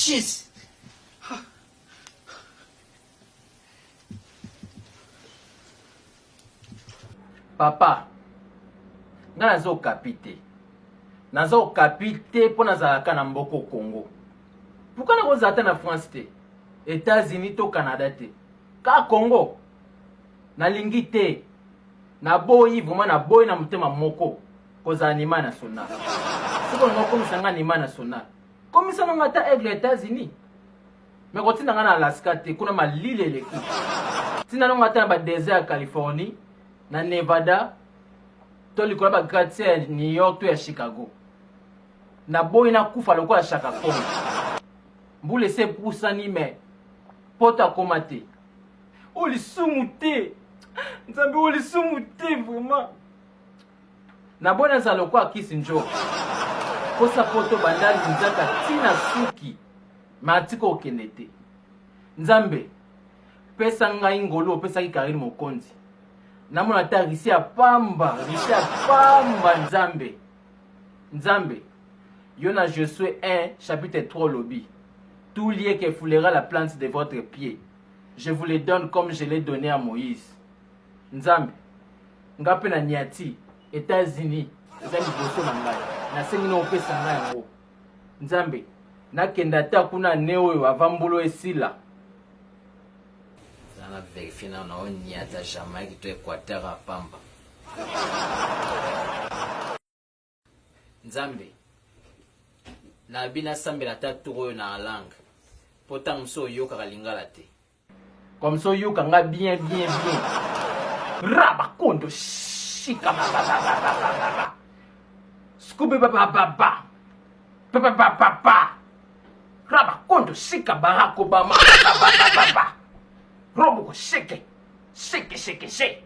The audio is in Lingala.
Jeez. Papa, nga naza okapi te. Naza okapi te mpo nazalaka na mboko Congo. Pourquoi nakozala ata na France te? États-Unis to Canada te. Ka Congo. Nalingi te. Naboyi vraiment naboyi na motema moko kozala animal national. Soki olingi okomisa nga animal national, komisa nanga ata aigle ya États-Unis. Mais kotinda nga na Alaska te, kuna malili eleki. Tinda nanga ata na ba desert ya Californie, na Nevada, to likolo ya ba gratte-ciel ya New York to ya Chicago. Naboyi nakufa lokola Shaka Kongo. Mbula esi epusani mais poto akoma te. Oyo lisumu te. Nzambe oyo lisumu te vraiment. Naboyi nazala lokola Kisi Ndjora. Posa poto banda linzaka ti na suki. Mais atika okende te. Nzambe pesa ngai ngolu opesaki Carine Mokonzi. Namona ata Russie ya pamba, Russie ya pamba Nzambe. Nzambe, yo na Josue 1 chapitre 3 olobi tout lieu que foulera la plante de votre pied, je vous le donne comme je l'ai donné à Moïse. Nzambe, nga mpe na niati États-Unis eza liboso na ngai, nasengi na opesa ngai yango. Nzambe, nakende ata kuna annee oyo avant mbula esila. Zana verifie na na oniata Jamaïque to Équateur ya pamba. Nzambe, nabi nasambela ata tour oyo na langue mpo ntango mosusu oyokaka lingala te. Comme ça oyoka nga bien bien bien. Rabakondo shika ba ba ba ba ba ba ba. Scooby ba ba ba ba. Pa pa pa pa pa. Rabakondo shika Barack Obama ba ba ba ba ba. Roboko sheke. Sheke sheke sheke.